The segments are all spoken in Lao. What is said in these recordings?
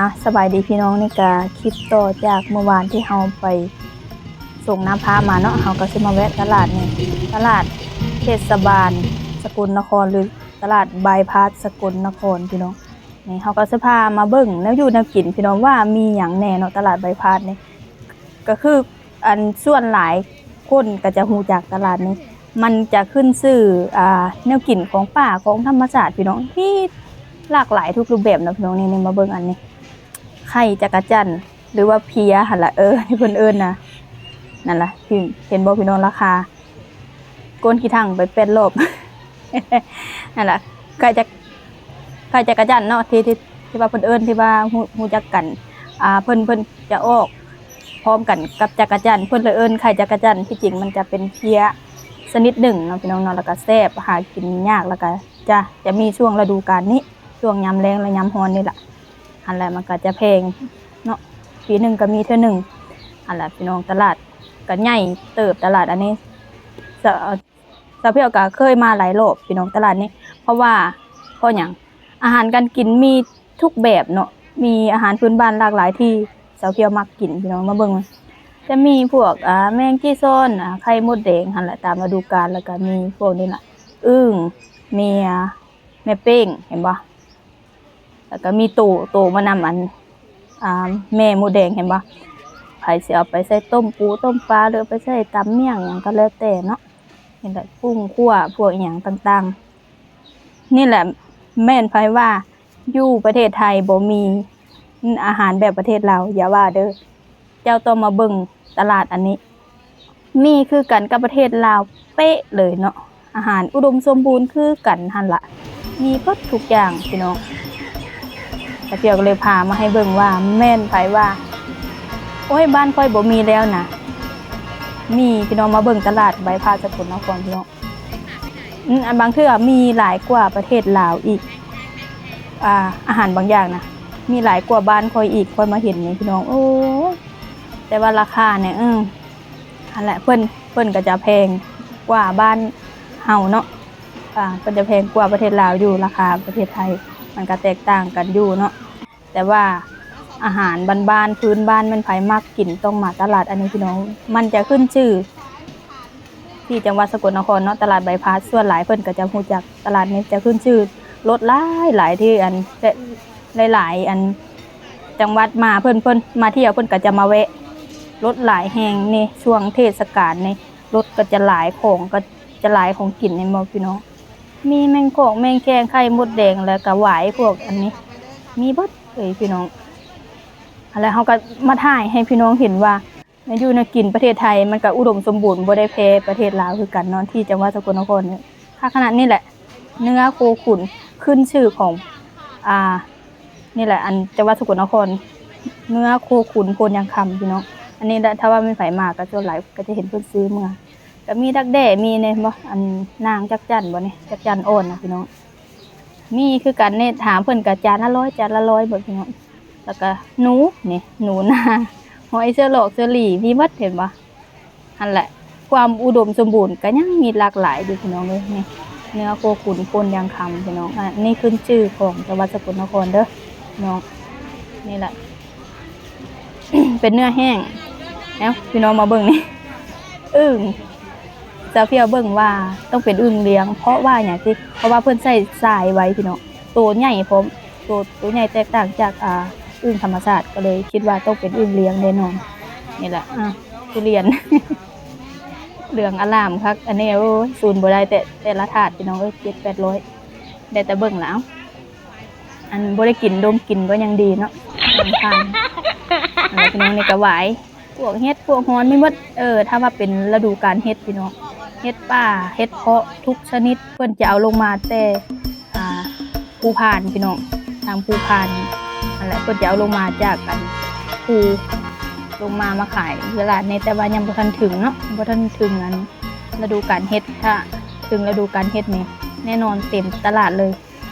ອ່ະ ສະບາຍດີພີ່ນ້ອງ ນີ້ກະຄລິບຕໍ່ຈາກມື້ວານທີ່ເຮົາໄປສົ່ງນ້ຳພາມາເນາະ ເຮົາກໍຊິມາແວະຕະຫຼາດນີ້ ຕະຫຼາດເທດສະບານສະກົນນະຄອນ ຫຼື ຕະຫຼາດບາຍພາສສະກົນນະຄອນພີ່ນ້ອງ. ນີ້ເຮົາກໍຊິພາມາເບິ່ງແນວຢູ່ແນວກິນພີ່ນ້ອງ ວ່າມີຫຍັງແດ່ເນາະ ຕະຫຼາດບາຍພາສນີ້ ກໍຄື ອັນສ່ວນຫຼາຍຄົນກໍຈະຮູ້ຈັກຕະຫຼາດນີ້ ມັນຈະຂຶ້ນຊື່ ອ່າ ແນວກິນຂອງປ່າຂອງທຳມະຊາດພີ່ນ້ອງ ທີ່ຫຼາກຫຼາຍທຸກຮູບແບບເນາະພີ່ນ້ອງ. ນີ້ ນີ້ມາເບິ່ງອັນນີ້ ໄຂ່ຈັກກະຈັ່ນ ຫຼືວ່າເພຍຫັ້ນລະ ເອີ ທີ່ເພິ່ນເອີ້ນນະ ນັ້ນລະ ເຫັນບໍ່ພີ່ນ້ອງ ລາຄາ ໂກນຂີ້ຖັງໄປແປດລອບ ນັ້ນລະ ໄຂ່ຈັກ ໄຂ່ຈັກກະຈັ່ນເນາະ ທີ່ ທີ່ ທີ່ວ່າເພິ່ນເອີ້ນ ທີ່ວ່າຮູ້ ຮູ້ຈັກກັນ ອ່າ ເພິ່ນ ເພິ່ນຈະອອກພ້ອມກັນກັບຈັກກະຈັ່ນ ເພິ່ນເລີຍເອີ້ນໄຂ່ຈັກກະຈັ່ນ. ທີ່ຈິງມັນຈະເປັນເພຍຊະນິດໜຶ່ງເນາະພີ່ນ້ອງເນາະ ແລ້ວກະແຊບ ຫາກິນຍາກ ແລ້ວກະຈະ ຈະມີຊ່ວງລະດູການນີ້ ຊ່ວງຍາມແລ້ງ ແລະ ຍາມຮ້ອນນີ້ລະ ຫັ້ນແຫຼະ ມັນກະຈະແພງເນາະ ປີໜຶ່ງກະມີເທື່ອໜຶ່ງ ຫັ້ນແຫຼະພີ່ນ້ອງ. ຕະຫຼາດກະໃຫຍ່ເຕີບ ຕະຫຼາດອັນນີ້ ສະ ສາວພຽວກະເຄີຍມາຫຼາຍລອບພີ່ນ້ອງ ຕະຫຼາດນີ້ ເພາະວ່າ ເພາະຫຍັງ ອາຫານການກິນມີທຸກແບບເນາະ ມີອາຫານພື້ນບ້ານຫຼາກຫຼາຍທີ່ສາວພຽວມັກກິນພີ່ນ້ອງ. ມາເບິ່ງ ຈະມີພວກ ອ່າ ແມງຈີຊອນ ອ່າ ໄຂ່ມົດແດງຫັ້ນແຫຼະ ຕາມລະດູການ ແລ້ວກະມີພວກນີ້ລະ ອຶ່ງ ມີ ອ່າ ແມ່ເປ້ງ ເຫັນບໍ່? ແລ້ວກໍມີໂຕ ໂຕມານຳ ອັນ ອ່າ ແມ່ມົດແດງ ເຫັນບໍ່? ໃຜຊິເອົາໄປໃສ່ຕົ້ມປູຕົ້ມປາ ຫຼືເອົາໄປໃສ່ຕຳມ້ຽງຫຍັງກໍແລ້ວແຕ່ເນາະ. ເຫັນແລ້ວ ປຸ້ງຂົ້ວ ພວກອີ່ຫຍັງຕ່າງໆ ນີ້ແຫຼະ ແມ່ນໃຜວ່າຢູ່ປະເທດໄທບໍ່ມີອາຫານແບບປະເທດລາວ ຢ່າວ່າເດີ້. ເຈົ້າຕ້ອງມາເບິ່ງຕະຫຼາດອັນນີ້ ມີຄືກັນກັບປະເທດລາວເປະເລີຍເນາະ ອາຫານອຸດົມສົມບູນຄືກັນຫັ້ນລະ ມີເບິດທຸກຢ່າງພີ່ນ້ອງ. ສາວພຽວກໍເລີຍພາມາໃຫ້ເບິ່ງວ່າແມ່ນໃຜວ່າ ໂອ້ຍ ບ້ານຂ້ອຍບໍ່ມີແລ້ວນະ ມີພີ່ນ້ອງ. ມາເບິ່ງຕະຫຼາດບາຍພາສສະກົນນະຄອນພີ່ນ້ອງ. ອືມ ອັນບາງເທື່ອມີຫຼາຍກວ່າປະເທດລາວອີກ ອ່າ ອາຫານບາງຢ່າງນະ ມີຫຼາຍກວ່າບ້ານຂ້ອຍອີກ ຂ້ອຍມາເຫັນນີ້ພີ່ນ້ອງ ໂອ້ຍ ແຕ່ວ່າລາຄານີ້ ເອີ ຫັ້ນແຫຼະ ເພິ່ນ ເພິ່ນກໍຈະແພງກວ່າບ້ານເຮົາເນາະ ອ່າ ເພິ່ນຈະແພງກວ່າປະເທດລາວຢູ່ ລາຄາປະເທດໄທ ມັນກໍແຕກຕ່າງກັນຢູ່ເນາະ. ແຕ່ວ່າອາຫານບ້ານໆ ພື້ນບ້ານ ແມ່ນໃຜມັກກິນຕ້ອງມາຕະຫຼາດອັນນີ້ພີ່ນ້ອງ ມັນຈະຂຶ້ນຊື່ທີ່ຈັງຫວັດສະກົນນະຄອນເນາະ ຕະຫຼາດບາຍພາສ ສ່ວນຫຼາຍເພິ່ນກໍຈະຮູ້ຈັກຕະຫຼາດນີ້ ຈະຂຶ້ນຊື່ລົດຫຼາຍໆ ທີ່ອັນ ຫຼາຍໆ ອັນ ຈັງຫວັດມາ ເພິ່ນ ເພິ່ນມາທ່ຽວ ເພິ່ນກໍຈະມາແວະ ລົດຫຼາຍແຮງ ໃນຊ່ວງເທດສະການນີ້ ລົດກໍຈະຫຼາຍ ຂອງກໍຈະຫຼາຍ ຂອງກິນ ເຫັນບໍ່ພີ່ນ້ອງ? ມີແມງຄອກແມງແຄງ ໄຂ່ມົດແດງ ແລ້ວກະຫວາຍ ພວກອັນນີ້ ມີເບິດເລີຍພີ່ນ້ອງ. ຫັ້ນແຫຼະ ເຮົາກໍມາຖ່າຍໃຫ້ພີ່ນ້ອງເຫັນວ່າ ແນວຢູ່ແນວກິນປະເທດໄທ ມັນກະອຸດົມສົມບູນ ບໍ່ໄດ້ແພ້ປະເທດລາວຄືກັນເນາະ ທີ່ຈັງຫວັດສະກົນນະຄອນນີ້ ຄັກຂະໜາດນີ້ແຫຼະ ເນື້ອໂຄຂຸນ ຂຶ້ນຊື່ຂອງ ອ່າ ນີ້ແຫຼະ ອັນ ຈັງຫວັດສະກົນນະຄອນ ເນື້ອໂຄຂຸນໂພນຍາງຄຳ ພີ່ນ້ອງ. ອັນນີ້ແຫຼະ ຖ້າວ່າແມ່ນໃຜມາ ກໍສ່ວນຫຼາຍກໍຈະເຫັນເພິ່ນຊື້ເມືອ ກໍມີດັກແດ້ ມີແນ່ບໍ່ ອັນ ນາງຈັກຈັ່ນບໍ່ນີ້ ຈັກຈັ່ນອ່ອນນະ ພີ່ນ້ອງ. ມີຄືກັນນີ້ ຖາມເພິ່ນກໍຈານລະຮ້ອຍ ຈານລະຮ້ອຍເບິດ ພີ່ນ້ອງ. ແລ້ວກໍໜູ ນີ້ ໜູນາ ຫອຍ ເຊື້ອຫຼອກ ເຊື້ອຫຼີ ມີເບິດ ເຫັນບໍ່? ຫັ້ນແຫຼະ ຄວາມອຸດົມສົມບູນກໍຍັງມີຫຼາກຫຼາຍຢູ່ ພີ່ນ້ອງເອີຍ. ນີ້ ເນື້ອໂຄຂຸນໂພນຍາງຄຳ ພີ່ນ້ອງ. ອັນນີ້ຂຶ້ນຊື່ຂອງຈັງຫວັດສະກົນນະຄອນເດີ້ ພີ່ນ້ອງ. ນີ້ແຫຼະ ເປັນເນື້ອແຫ້ງ. ເອົ້າ ພີ່ນ້ອງມາເບິ່ງນີ້ ອຶ່ງ ສາວພຽວເບິ່ງວ່າຕ້ອງເປັນອຶ່ງລຽງ ເພາະວ່າຫຍັງຕິ ເພາະວ່າເພິ່ນໃສ່ຊາຍໄວ້ ພີ່ນ້ອງ ໂຕໃຫຍ່ພ້ອມ ໂຕ ໂຕໃຫຍ່ແຕກຕ່າງຈາກ ອ່າ ອຶ່ງທຳມະຊາດ ກໍເລີຍຄິດວ່າຕ້ອງເປັນອຶ່ງລຽງແນ່ນອນ. ນີ້ແຫຼະ ອ່າ ທຸລຽນ ເຫຼືອງອາລາມຄັກ ອັນນີ້ ໂອ້ຍ ສູນບໍ່ໄດ້ ແຕ່ ແຕ່ລະຖາດ ພີ່ນ້ອງເອີຍ ເຈັດແປດຮ້ອຍ ໄດ້ແຕ່ເບິ່ງລະ ເອົ້າ ອັນບໍ່ໄດ້ກິນ ດົມກິນກໍຍັງດີເນາະ ມັນຜ່ານ. ອັນນີ້ພີ່ນ້ອງ ນີ້ກະຫວາຍ ພວກເຫັດ ພວກຫອນ ມີໝົດ. ເອີ ຖ້າວ່າເປັນລະດູການເຫັດ ພີ່ນ້ອງ ເຫັດປ່າ ເຫັດເພາະ ທຸກຊະນິດ ເພິ່ນຈະເອົາລົງມາແຕ່ ອ່າ ພູພານ ພີ່ນ້ອງ ທາງພູພານ ຫັ້ນແຫຼະ ເພິ່ນຈະເອົາລົງມາຈາກ ອັນ ພູ ລົງມາ ມາຂາຍຢູ່ຕະຫຼາດນີ້ ແຕ່ວ່າຍັງບໍ່ທັນເຖິງເນາະ ບໍ່ທັນເຖິງ ອັນ ລະດູການເຫັດ. ຖ້າເຖິງລະດູການເຫັດນີ້ ແນ່ນອນເຕັມຕະຫຼາດເລີຍ.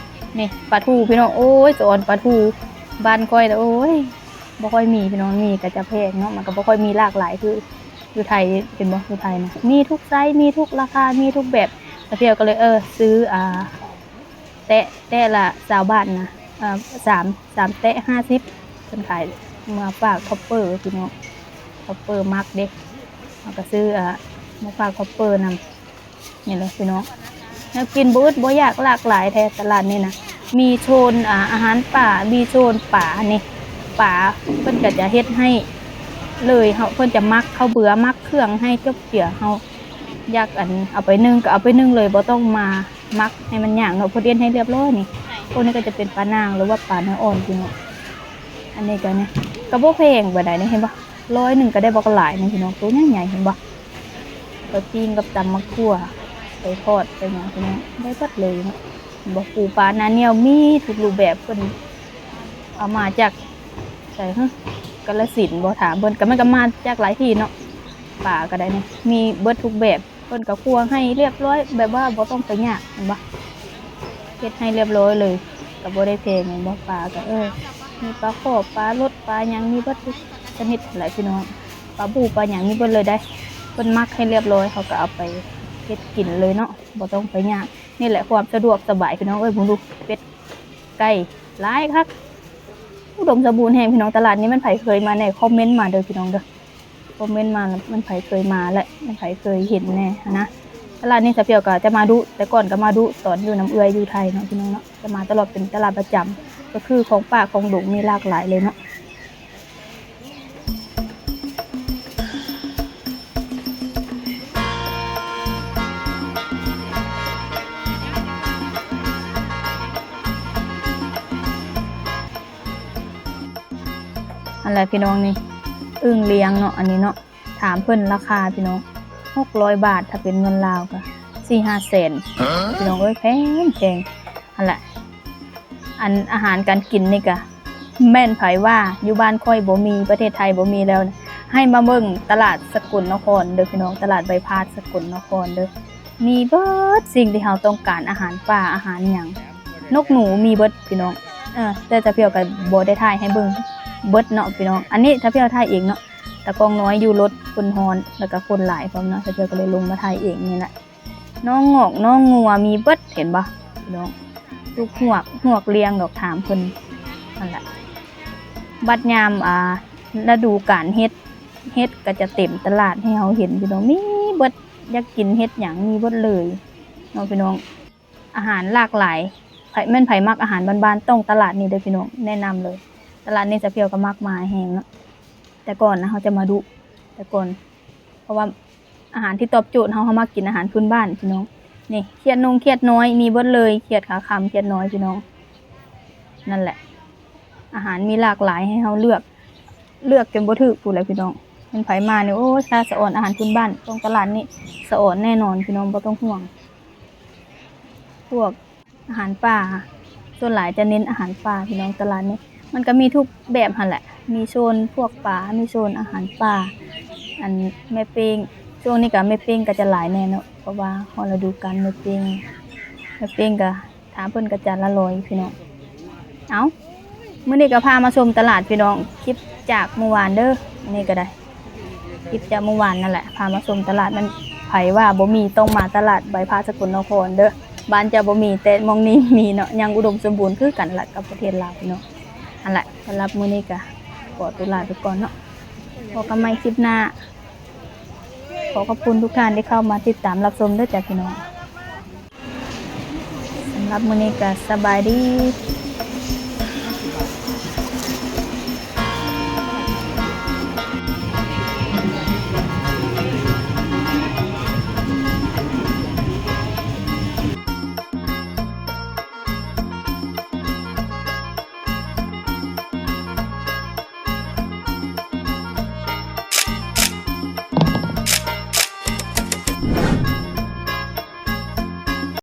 ນີ້ປາທູພີ່ນ້ອງ ໂອ້ຍ ສະອອນປາທູ ບ້ານຂ້ອຍນະ ໂອ້ຍ ບໍ່ຄ່ອຍມີພີ່ນ້ອງ ມີກໍຈະແພງເນາະ ມັນກໍບໍ່ຄ່ອຍມີຫຼາກຫຼາຍຄືຢູ່ໄທ ເຫັນບໍ່ ຢູ່ໄທນະ ມີທຸກໄຊ ມີທຸກລາຄາ ມີທຸກແບບ. ສາວພຽວກໍເລີຍ ເອີ ຊື້ ອ່າ ແຕະ ແຕະລະຊາວບາດນະ ເອີ ສາມ ສາມແຕະຫ້າສິບ ນຂາຍເມືອຝາກຄອບເປີພີ່ນ້ອງ ຄອບເປີມັກເດ້ ເຮົາກໍຊື້ ເອີ ເມືອຝາກຄອບເປີນຳ. ນີ້ແຫຼະພີ່ນ້ອງ ແນວກິນບໍ່ອຶດບໍ່ຢາກ ຫຼາກຫຼາຍແທ້ຕະຫຼາດນີ້ນະ ມີໂຊນ ອາ ອາຫານປ່າ ມີໂຊນປານີ້ ປາເພິ່ນກໍຈະເຮັດໃຫ້ເລີຍ ເຮົາ ເພິ່ນຈະໝັກເຂົ້າເບືອ ໝັກເຄື່ອງໃຫ້ຈົບເຈືອ ເຮົາຢາກ ອັນ ເອົາໄປໜຶ້ງກໍເອົາໄປໜຶ້ງເລີຍ ບໍ່ຕ້ອງມາໝັກໃຫ້ມັນຍາກເນາະ ເພິ່ນເຮັດໃຫ້ລຽບຮ້ອຍນີ້. ພວກນີ້ກໍຈະເປັນປານາງ ຫຼືວ່າປາເນື້ອອ່ອນພີ່ນ້ອງ ອັນນີ້ກໍນີ້ ກໍບໍ່ແພງປານໃດນີ້ ເຫັນບໍ່? ຮ້ອຍໜຶ່ງກໍໄດ້ບັກຫຼາຍໜຶ່ງພີ່ນ້ອງ ໂຕໃຫຍ່ໆ ເຫັນບໍ່? ໄປປີ້ງກັບຕຳໝາກຖົ່ວ ໄປທອດໄປຫຍັງພີ່ນ້ອງ ໄດ້ເບິດເລີຍເນາະ ເຫັນບໍ່? ປູປາໜ້າໜຽວມີທຸກຮູບແບບ ເພິ່ນເອົາມາຈາກໃສຫື ກາລະສິນບໍ່? ຖາມເພິ່ນ ກໍມັນກໍມາຈາກຫຼາຍທີ່ເນາະ ປາກໍໄດ້ນີ້ ມີເບິດທຸກແບບ. ເພິ່ນກໍຄົວໃຫ້ລຽບຮ້ອຍ ແບບວ່າບໍ່ຕ້ອງໄປຍາກ ເຫັນບໍ່? ເຮັດໃຫ້ລຽບຮ້ອຍເລີຍ ກໍບໍ່ໄດ້ແພງ ເຫັນບໍ່? ປາກໍ ເອີ ມີປາຄໍ່ ປາລົດ ປາຫຍັງ ມີເບິດທຸກຊະນິດແຫຼະພີ່ນ້ອງ ປາບູ ປາຫຍັງ ມີເບິດເລີຍເດ້. ເພິ່ນໝັກໃຫ້ລຽບຮ້ອຍ ເຮົາກໍເອົາໄປເຮັດກິນເລີຍເນາະ ບໍ່ຕ້ອງໄປຍາກ. ນີ້ແຫຼະຄວາມສະດວກສະບາຍພີ່ນ້ອງເອີຍ. ເບິ່ງດູ ເປັດ ໄກ່ ຫຼາຍຄັກ ອຸດົມສົມບູນແຮງພີ່ນ້ອງ. ຕະຫຼາດນີ້ແມ່ນໃຜເຄີຍມາແດ່ ຄອມເມັນມາເດີພີ່ນ້ອງເດີ. ຄອມເມັນມາ ແລ້ວແມ່ນໃຜເຄີຍມາ ແລະ ແມ່ນໃຜເຄີຍເຫັນແດ່ຫັ້ນນະ. ຕະຫຼາດນີ້ສາວພຽວກໍຈະມາດຸ ແຕ່ກ່ອນກໍມາດຸຕອນຢູ່ນຳເອື້ອຍຢູ່ໄທເນາະພີ່ນ້ອງເນາະ ຈະມາຕະຫຼອດ ເປັນຕະຫຼາດປະຈຳ ກໍຄືຂອງປ່າຂອງດົງມີຫຼາກຫຼາຍເລີຍເນາະ. ຫັ້ນແຫຼະພີ່ນ້ອງ ນີ້ ອຶ່ງລຽງເນາະ ອັນນີ້ເນາະ. ຖາມເພິ່ນລາຄາພີ່ນ້ອງ ຫົກຮ້ອຍບາດ ຖ້າເປັນເງິນລາວກໍສີ່ຫ້າແສນ ພີ່ນ້ອງເອີຍ ແພງໆ. ຫັ້ນແຫຼະ ອັນອາຫານການກິນນີ້ກະ ແມ່ນໃຜວ່າຢູ່ບ້ານຂ້ອຍບໍ່ມີ ປະເທດໄທບໍ່ມີແລ້ວ ໃຫ້ມາເບິ່ງຕະຫຼາດສະກົນນະຄອນເດີພີ່ນ້ອງ ຕະຫຼາດບາຍພາສສະກົນນະຄອນເດີ. ມີເບິດສິ່ງທີ່ເຮົາຕ້ອງການ ອາຫານປ່າ ອາຫານຫຍັງ ນົກໜູມີເບິດພີ່ນ້ອງ. ເອີ ແຕ່ສາວພຽວກໍບໍ່ໄດ້ຖ່າຍໃຫ້ເບິ່ງເບິດເນາະພີ່ນ້ອງ ອັນນີ້ສາວພຽວຖ່າຍເອງເນາະ. ຕາກ້ອງນ້ອຍຢູ່ລົດ ຄົນຮ້ອນ ແລ້ວກໍຄົນຫຼາຍພ້ອມເນາະ ສາວພຽວກໍເລີຍລົງມາຖ່າຍເອງນີ້ແຫຼະ. ໜອງງອກໜອງງົວມີເບິດ ເຫັນບໍ່ພີ່ນ້ອງ? ລູກຮວກ ຮວກລຽງດອກ ຖາມເພິ່ນຫັ້ນລະ. ບັດຍາມ ອ່າ ລະດູການເຫັດ ເຫັດກໍຈະເຕັມຕະຫຼາດໃຫ້ເຮົາເຫັນພີ່ນ້ອງ ມີເບິດ ຢາກກິນເຫັດຫຍັງມີເບິດເລີຍເນາະພີ່ນ້ອງ. ອາຫານຫຼາກຫຼາຍ ໃຜ ແມ່ນໃຜມັກອາຫານບ້ານໆ ຕ້ອງຕະຫຼາດນີ້ເດີພີ່ນ້ອງ ແນະນຳເລີຍ. ຕະຫຼາດນີ້ສາວພຽວກໍມັກມາແຮງເນາະ ແຕ່ກ່ອນນະ ເຮົາຈະມາດຸ ແຕ່ກ່ອນ ເພາະວ່າອາຫານທີ່ຕອບໂຈດເຮົາ ເຮົາມັກກິນອາຫານພື້ນບ້ານພີ່ນ້ອງ. ນີ້ ຂຽດໜຸ່ມຂຽດນ້ອຍ ມີເບິດເລີຍ ຂຽດຂາຄຳ ຂຽດນ້ອຍພີ່ນ້ອງ. ນັ້ນແຫຼະ ອາຫານມີຫຼາກຫຼາຍໃຫ້ເຮົາເລືອກ ເລືອກຈົນບໍ່ຖືກພຸ້ນແຫຼະພີ່ນ້ອງ. ແມ່ນໃຜມານີ້ ໂອ້ຍ ຖ້າສະອອນອາຫານພື້ນບ້ານ ຕ້ອງຕະຫຼາດນີ້ ສະອອນແນ່ນອນພີ່ນ້ອງ ບໍ່ຕ້ອງຫ່ວງ. ພວກອາຫານປ່າ ສ່ວນຫຼາຍຈະເນັ້ນອາຫານປ່າພີ່ນ້ອງ. ຕະຫຼາດນີ້ມັນກໍມີທຸກແບບຫັ້ນແຫຼະ ມີໂຊນພວກປາ ມີໂຊນອາຫານປ່າ. ອັນແມ່ເປ້ງ ຊ່ວງນີ້ກໍແມ່ເປ້ງກໍຈະຫຼາຍແດ່ເນາະ ເພາະວ່າຮອດລະດູການແມ່ເປ້ງ. ແມ່ເປ້ງກໍ ຖາມເພິ່ນກໍຈານລະຮ້ອຍພີ່ນ້ອງ. ເອົ້າ ມື້ນີ້ກໍພາມາຊົມຕະຫຼາດພີ່ນ້ອງ ຄລິບຈາກມື້ວານເດີ. ນີ້ກໍໄດ້ ຄລິບຈາກມື້ວານນັ້ນແຫຼະ ພາມາຊົມຕະຫຼາດ. ມັນໃຜວ່າບໍ່ມີ ຕ້ອງມາຕະຫຼາດບາຍພາສສະກົນນະຄອນເດີ. ບ້ານເຈົ້າບໍ່ມີ ແຕ່ໝ່ອງນີ້ມີເນາະ ຍັງອຸດົມສົມບູນຄືກັນລະກັບປະເທດລາວພີ່ນ້ອງ. ຫັ້ນແຫຼະ ສຳລັບມື້ນີ້ກໍຂໍຕົວລາໄປກ່ອນເນາະ ພົບກັນໃໝ່ຄລິບໜ້າ. ຂໍຂອບຄຸນທຸກທ່ານທີ່ເຂົ້າມາຕິດຕາມຮັບຊົມເດີຈ້າພີ່ນ້ອງ. ສຳລັບມື້ນີ້ກໍສະບາຍດີ.